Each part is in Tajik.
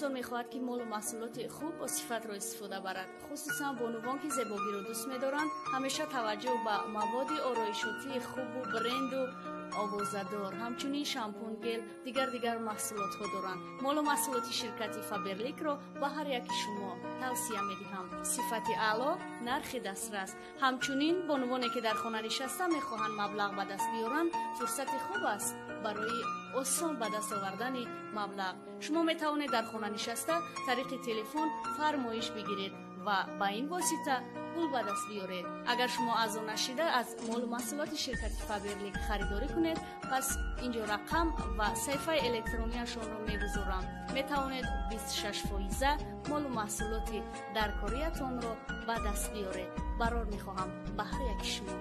Инсон мехоҳад, ки молу маҳсулоти хуб бо сифатро истифода барад. Хусусан бонувон, ки зебогиро дӯст медоранд, ҳамеша таваҷҷӯҳ ба маводи ороишотии хубу бренду овозадор, ҳамчунин шампун, гел, дигар маҳсулотҳо доранд. Молу маҳсулоти ширкати Фаберликро ба ҳар яки шумо тавсия медиҳам. Сифати аъло, нархи дастрас. Ҳамчунин бонувоне, ки дар хона нишаста мехоҳанд маблағ ба даст биёранд, фурсати хуб аст барои осон ба даст овардани маблағ. Шумо метавонед дар хона нишаста тариқи телефон фармоиш бигиред ва ба ин восита пул ба даст биёред. Агар шумо аъзо нашида аз молу маҳсулоти ширкати Фаберлик харидорӣ кунед, пас инҷо рақам ва саҳифаи электронияшонро мегузорам. Метавонед 26% молу маҳсулоти даркориятонро ба даст биёред. Барор мехоҳам ба ҳар яки шумо.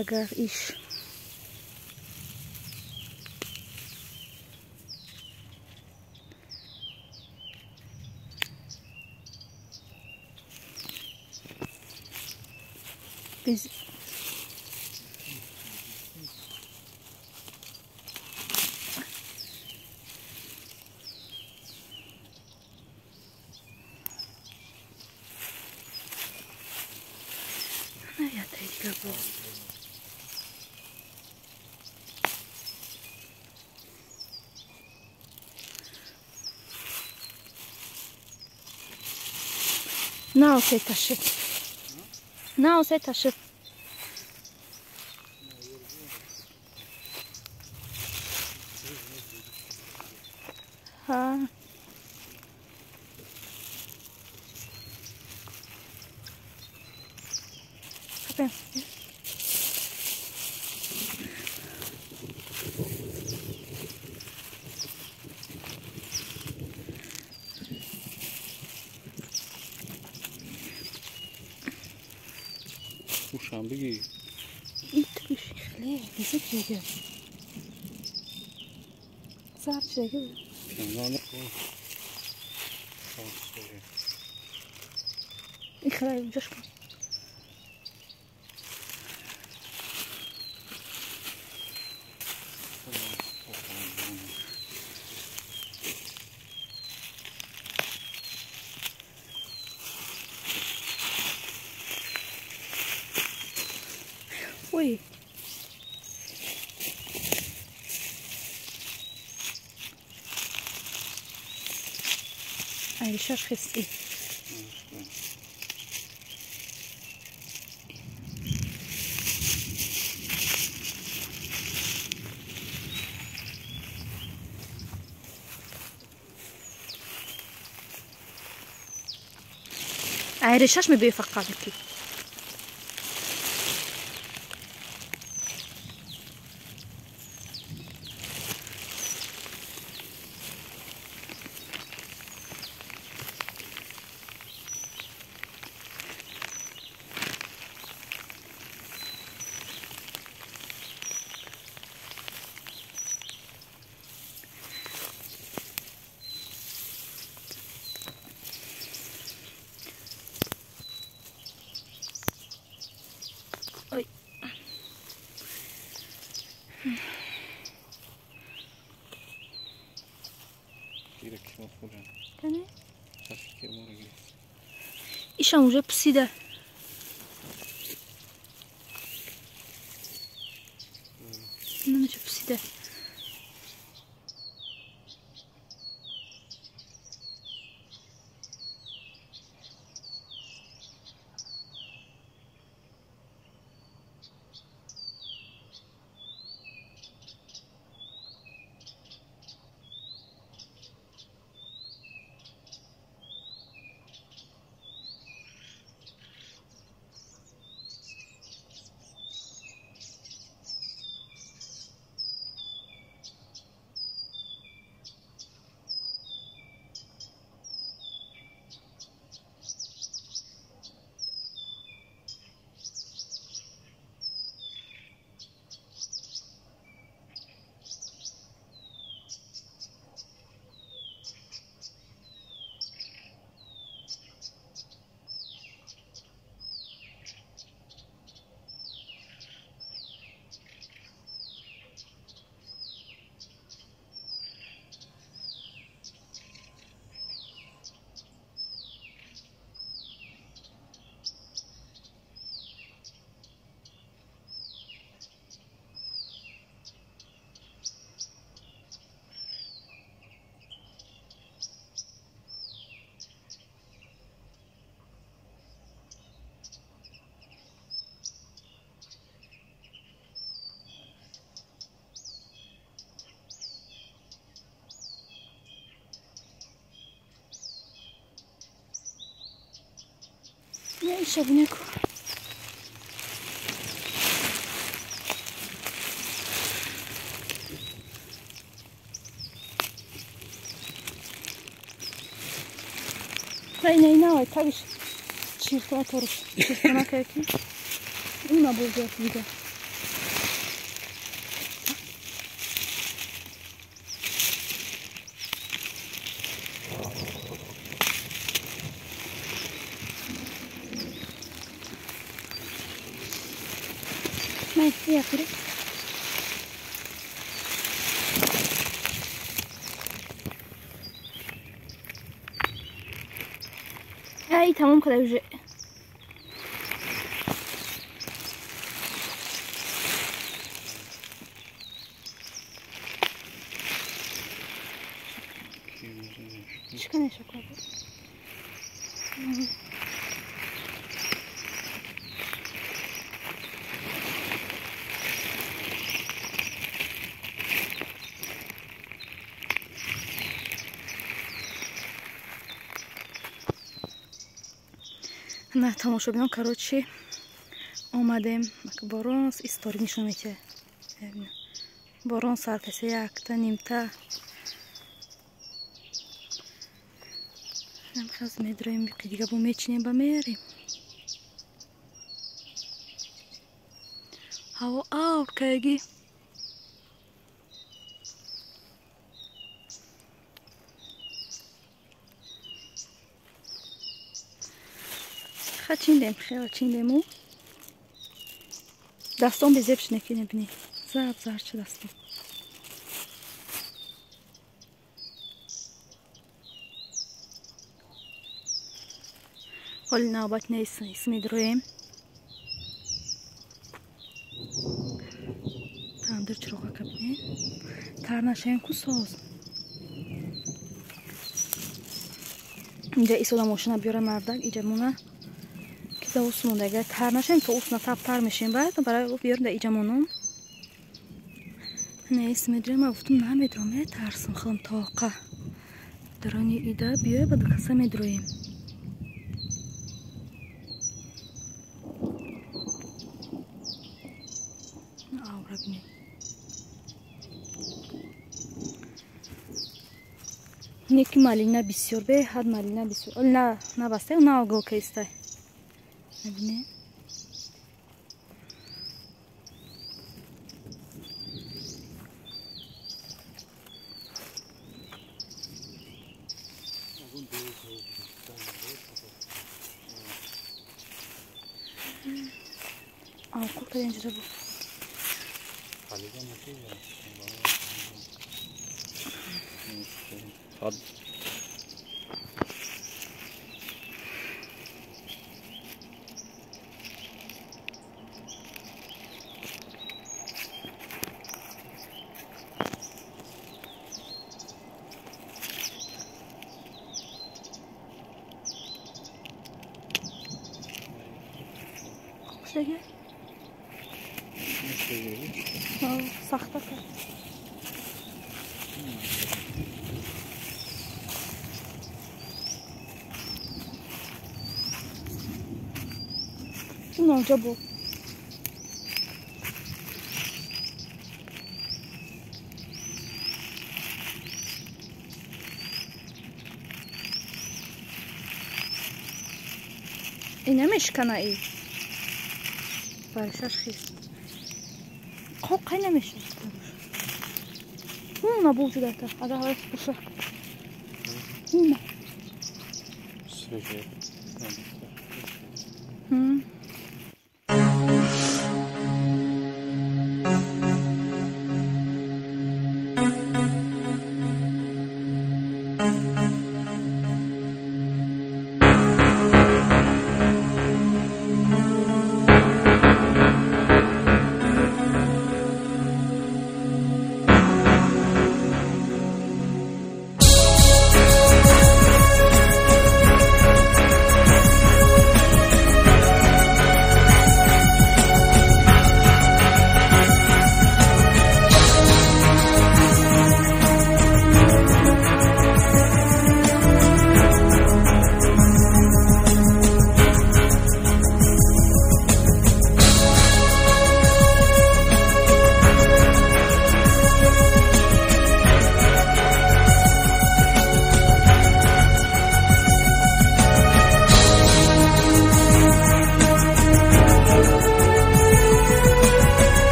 Агар иш biz На осета шид. На осета шид. Ха. Ушам бигир. Ит хле, дисит чеге. Сар чеге. Ихрай, ҷошка. Ой. Ай, шаш хести. Ай, решаш ми бефақат ки. Ишам уже пусида. Иначе пусида. Шабняку. Най, тагиш чиртона ториш. Чиртона каки. Уна бозят вида. Най, Ай, тамом када уже. Чикане шоколад. На тамошобинон, короче, омадем. Борон истори нишон метиҳад. Борон саркасе якта, нимта. Намхаз медроем, дига бо мечинем ба мерем. Ҳаво авр кайги. Чиндем, хела чиндему. Дастон безеб шинеки небини. Зард зард ча дастон. Ҳоли навбат нест, медроем. Тандир чироға кабине. Тар нашаем ку соз. Инҷа исода мошина биёра мардак, иҷа мона. Усмондага тар нашем, то усна тап тар мешем, баъд барои биёрем да иҷамонум. Нест медрем, ма гуфтум намедром, метарсам хелам тоқа. Дарони ида биёя ба дукаса медроем. Авра бинем. Неки малина бисёр, беҳад малина бисёр. На, набастай, на оголка истай. Бибинед. Авқот инҷа буд. Сахта кард. Инонҷа буд. И намешкана и. Баришаш хис. Қоқай намешад. Уна буҷудата. Ада ҳавас буша. Уна.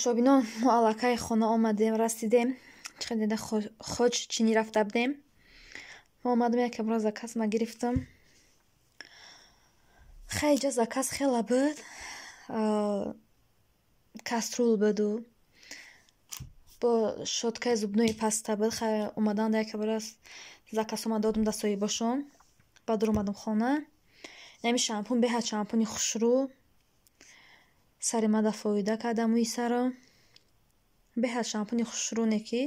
Тамошобинон, мо аллакай хона омадем, расидем. Чӣ қадр дида хоҷ чинӣ рафта будем. Мо омадам, як бора заказ ма гирифтам. Хай, иҷа заказ хела буд. Кастрюль буду бо щёткаи зубной паста буд. Хай, омадан як бора заказҳома додум да соҳибошон. Баъд дуромадам хона. Инами шампун беҳад шампуни хушрӯ. Сари мада фоида карда, мӯи саро. Беҳад шампуни хушрӯ не ки.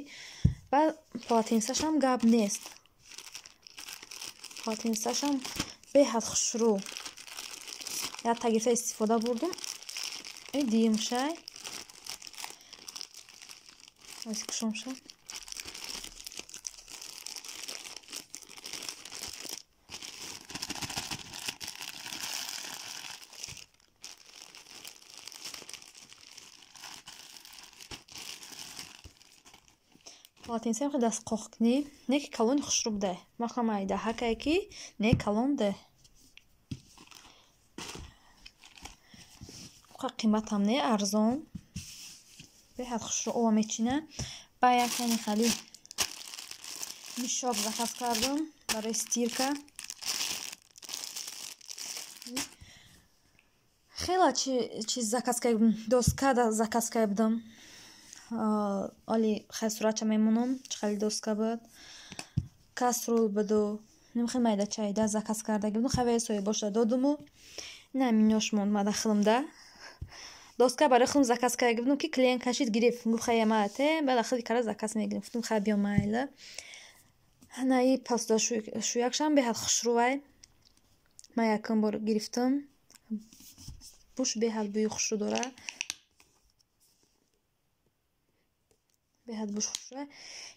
Баъд полотенцашам гап нест. Полотенцашам беҳад хушрӯ. Як та гирифта истифода бурдум. И димшай. Ози кушомша. Полотенцаам хеле дастқоқкунӣ, не ки калони хушрӯ буде. Ман хоҳам айдаҳакае ки не калон буде. Қа қиматам не, арзон. Беҳад хушрӯ ова мечина. Ба якани хали мешок заказ кардам барои стирка. Хела чиз заказ кардам, доска заказ кардам. Оли хай суратша мемонам, чӣ хеле доска буд. Кастрюль буду. Ним хел майда чайда заказ кардаги будам. Хай соҳибоша додуму. Ина минёш монд мада хилмда. Доска барои худам заказ карда будам, ки клиент кашид, гирифт. Гуфт: хай, ма те, баъд хеле кара заказ мегирем. Гуфтам: хай, биё, майла. Ана и посудашӯякшам беҳад хушрӯвай. Ман якум бор гирифтам. Буш беҳад бӯи хушрӯ дорад. Беҳад буш хушрӯ.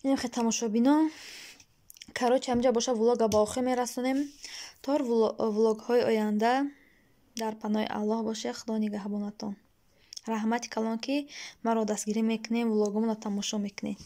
Инам хел, тамошобинон. Короче, ҳаминҷа боша, влога ба охир мерасонем. То влогҳои оянда дар паноҳи Аллоҳ бошед. Худо нигаҳбонатон. Раҳмати калон, ки маро дастгирӣ мекунед, влогомонро тамошо мекунед.